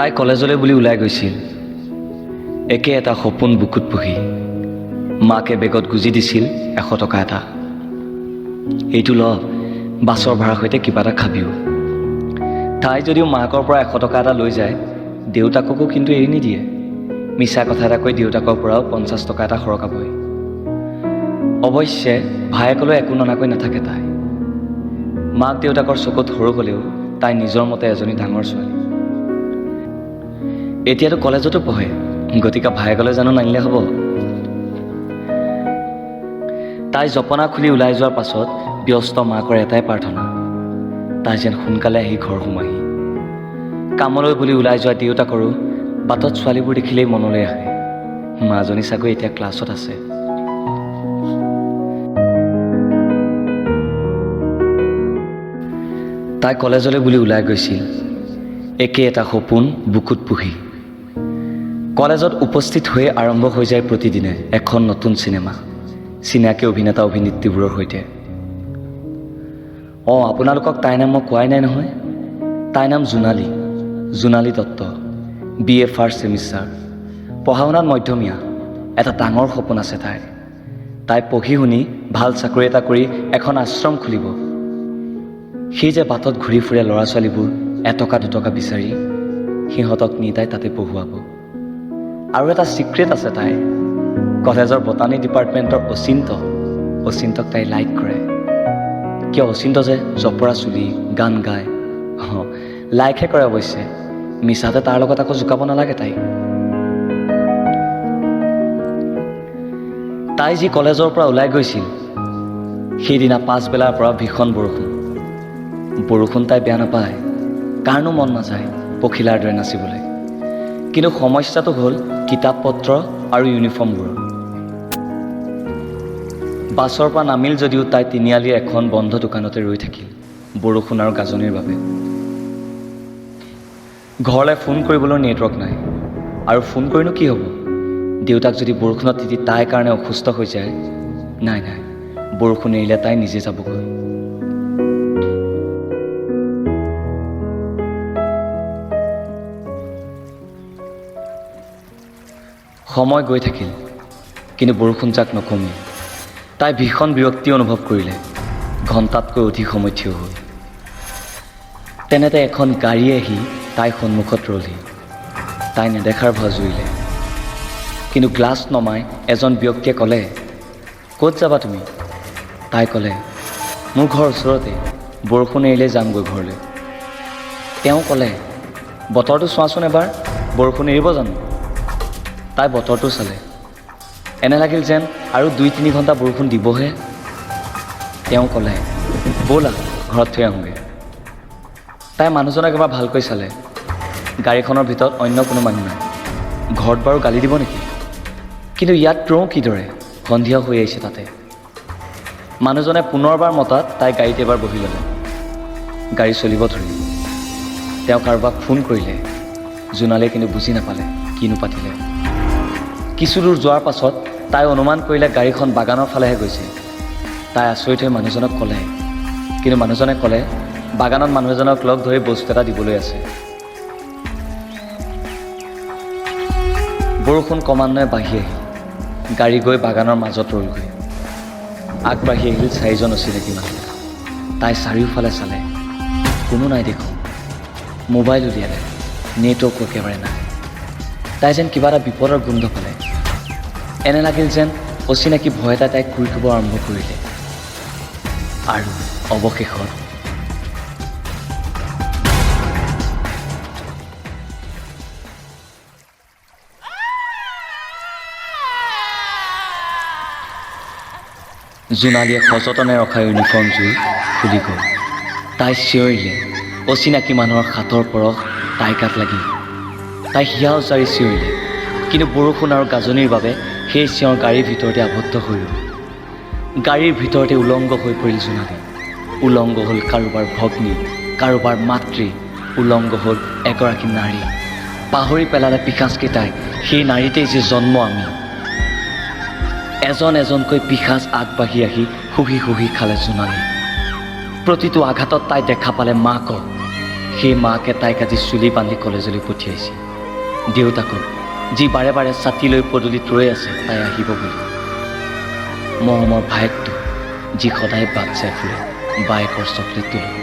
তাই কলেজলৈ বুলি ওলাই গৈছিল, একে এটা সপোন বুকুত পুহি। মাকে বেগত গুজি দিছিল 100 টকা এটা, এইটো ল, বাছৰ ভাড়াৰ সৈতে কিবা এটা খাবিও। তাই যদিও মাকৰ পৰা 100 টকা এটা লৈ যায়, দেউতাককো কিন্তু এৰি নিদিয়ে। মিছা কথা এটা কৈ দেউতাকৰ পৰাও 50 টকা এটা সৰকাবই। অৱশ্যে ভায়েকলৈ একো ননাকৈ নাথাকে তাই। মাক দেউতাকৰ চকুত সৰু হ'লেও তাই নিজৰ মতে এজনী ডাঙৰ ছোৱালী। এতিয়াতো কলেজতো পঢ়ে, গতিকে ভায়েকলৈ জানো নানিলে হ'ব? তাই জপনা খুলি ওলাই যোৱাৰ পাছত ব্যস্ত মাকৰ এটাই প্ৰাৰ্থনা, তাই যেন সোনকালে আহি ঘৰ সোমাহি। কামলৈ বুলি ওলাই যোৱা দেউতাকৰো বাটত ছোৱালীবোৰ দেখিলেই মনলৈ আহে, মাজনী চাগৈ এতিয়া ক্লাছত আছে। তাই কলেজলৈ বুলি ওলাই গৈছিল, একে এটা সপোন বুকুত পুহি। কলেজত উপস্থিত হৈয়ে আৰম্ভ হৈ যায় প্ৰতিদিনে এখন নতুন চিনেমা, চিনাকি অভিনেতা অভিনেত্ৰীবোৰৰ সৈতে। অঁ, আপোনালোকক তাইৰ নাম মই কোৱাই নাই নহয়। তাইৰ নাম Jonali, Jonali Dutta, BA first semester. পঢ়া শুনাত মধ্যমীয়া, এটা ডাঙৰ সপোন আছে তাইৰ। তাই পঢ়ি শুনি ভাল চাকৰি এটা কৰি এখন আশ্ৰম খুলিব। সেই যে বাটত ঘূৰি ফুৰে ল'ৰা ছোৱালীবোৰ 1 টকা 2 টকা বিচাৰি, সিহঁতক নি তাই তাতে পঢ়ুৱাব। আৰু এটা ছিক্ৰেট আছে তাইৰ, কলেজৰ বটানী ডিপাৰ্টমেণ্টৰ অচিন্ত, অচিন্তক তাই লাইক কৰে। কিয় অচিন্ত যে জপৰা চুলি, গান গায়, অঁ লাইকহে কৰে অৱশ্যে, মিছাতে তাৰ লগত আকৌ জোকাব নালাগে তাইক। তাই যি কলেজৰ পৰা ওলাই গৈছিল সেইদিনা পাছবেলাৰ পৰা ভীষণ বৰষুণ। বৰষুণ তাই বেয়া নাপায়, কাৰণো মন নাযায় পখিলাৰ দৰে নাচিবলৈ। কিন্তু সমস্যাটো হ'ল কিতাপ পত্ৰ আৰু ইউনিফৰ্মবোৰৰ। বাছৰ পৰা নামিল যদিও তাই তিনিআলিৰ এখন বন্ধ দোকানতে ৰৈ থাকিল বৰষুণ আৰু গাজনিৰ বাবে। ঘৰলৈ ফোন কৰিবলৈ নেটৱৰ্ক নাই, আৰু ফোন কৰিনো কি হ'ব? দেউতাক যদি বৰষুণত তিতি তাইৰ কাৰণে অসুস্থ হৈ যায়, নাই নাই, বৰষুণ এৰিলে তাই নিজে যাবগৈ। সময় গৈ থাকিল, কিন্তু বৰষুণজাক নকমিল। তাই ভীষণ বিৰক্তি অনুভৱ কৰিলে, ঘণ্টাতকৈ অধিক সময় থিয় হৈ। তেনেতে এখন গাড়ী আহি তাইৰ সন্মুখত ৰ'লহি। তাই নেদেখাৰ ভাও জুৰিলে, কিন্তু গ্লাছ নমাই এজন ব্যক্তিয়ে ক'লে, ক'ত যাবা তুমি? তাই ক'লে, মোৰ ঘৰ ওচৰতে, বৰষুণ এৰিলে যামগৈ ঘৰলৈ। তেওঁ ক'লে, বতৰটো চোৱাচোন এবাৰ, বৰষুণ এৰিব জানো? তাই বতৰটো চালে, এনে লাগিল যেন আৰু 2-3 ঘণ্টা বৰষুণ দিবহে। তেওঁ ক'লে, ব'লা ঘৰত থৈ আহোঁগৈ। তাই মানুহজনক এবাৰ ভালকৈ চালে, গাড়ীখনৰ ভিতৰত অন্য কোনো মানুহ নাই। ঘৰত বাৰু গালি দিব নেকি? কিন্তু ইয়াত ৰওঁ কিদৰে, সন্ধিয়া হৈ আহিছে তাতে। মানুহজনে পুনৰবাৰ মতাত তাই গাড়ীত এবাৰ বহি ল'লে। গাড়ী চলিব ধৰিলে। তেওঁ কাৰোবাক ফোন কৰিলে, জোনালীয়ে কিন্তু বুজি নাপালে কিনো পাতিলে। কিছু দূৰ যোৱাৰ পাছত তাই অনুমান কৰিলে গাড়ীখন বাগানৰ ফালেহে গৈছে। তাই আচৰিত হৈ মানুহজনক ক'লে, কিন্তু মানুহজনে ক'লে বাগানত মানুহ এজনক লগ ধৰি বস্তু এটা দিবলৈ আছে। বৰষুণ ক্ৰমান্বয়ে বাঢ়ি আহিল। গাড়ী গৈ বাগানৰ মাজত ৰ'লগৈ। আগবাঢ়ি আহিল 4জন অচিনাকি মানুহ। তাই চাৰিওফালে চালে, কোনো নাই দেখোন। মোবাইল উলিয়ালে, নেটৱৰ্কো একেবাৰে নাই। তাই যেন কিবা এটা বিপদৰ গোন্ধ পালে। এনে লাগিল যেন অচিনাকি ভয় এটা তাইক কুৰিকিব আৰম্ভ কৰিলে। আৰু অৱশেষত জোনালীয়ে সযতনে ৰখা ইউনিফৰ্মযোৰ খুলি গ'ল। তাই চিঞৰিলে, অচিনাকি মানুহৰ হাতৰ পৰশ তাইৰ গাত লাগিল। তাই হিয়া উজাৰি চিঞৰিলে, কিন্তু বৰষুণ আৰু গাজনিৰ বাবে সেই চিঞৰ গাড়ীৰ ভিতৰতে আবদ্ধ হৈ ৰ'ল। গাড়ীৰ ভিতৰতে উলংগ হৈ পৰিল জোনালী। উলংগ হ'ল কাৰোবাৰ ভগ্নী, কাৰোবাৰ মাতৃ, উলংগ হ'ল এগৰাকী নাৰী। পাহৰি পেলালে পিশাচকেইটাই সেই নাৰীতেই যে জন্ম আমি। এজন এজনকৈ পিশাচ আগবাঢ়ি আহি শুহি শুহি খালে জোনালী। প্ৰতিটো আঘাতত তাই দেখা পালে মাকক। সেই মাকে তাইক আজি চুলি বান্ধি কলেজলৈ পঠিয়াইছিল। দেউতাকক, যি বাৰে বাৰে ছাতি লৈ পদূলিত ৰৈ আছে তাই আহিব বুলি। মৰমৰ ভায়েকটো, যি সদায় বাট চাই ফুৰে বায়েকৰ চকলেটটো লৈ।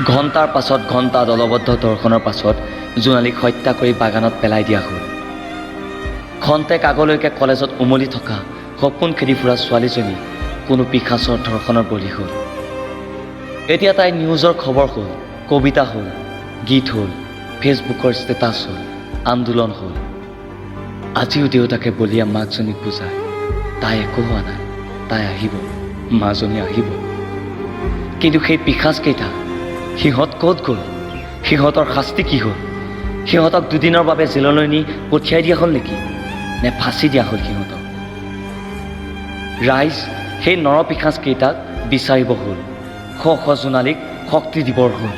ঘণ্টাৰ পাছত ঘণ্টা দলবদ্ধ ধৰ্ষণৰ পাছত জোনালীক হত্যা কৰি বাগানত পেলাই দিয়া হ'ল। খন্তেক আগলৈকে কলেজত উমলি থকা, সপোন খেদি ফুৰা ছোৱালীজনী কোনো পিশাচৰ ধৰ্ষণৰ বলি হ'ল। এতিয়া তাই নিউজৰ খবৰ হ'ল, কবিতা হ'ল, গীত হ'ল, ফেচবুকৰ ষ্টেটাছ হ'ল, আন্দোলন হ'ল। আজিও দেউতাকে বলিয়া মাকজনীক বুজায়, তাই একো হোৱা নাই, তাই আহিব, মাজনী আহিব। কিন্তু সেই পিশাচকেইটা, সিহঁত ক'ত গ'ল? সিহঁতৰ শাস্তি কি হ'ল? সিহঁতক দুদিনৰ বাবে জেললৈ নি পঠিয়াই দিয়া হ'ল নেকি, নে ফাঁচি দিয়া হ'ল সিহঁতক? ৰাইজ, সেই নৰপিশাচকেইটাক বিচাৰিব হ'ল। শ শ জোনালীক শক্তি দিবৰ হ'ল।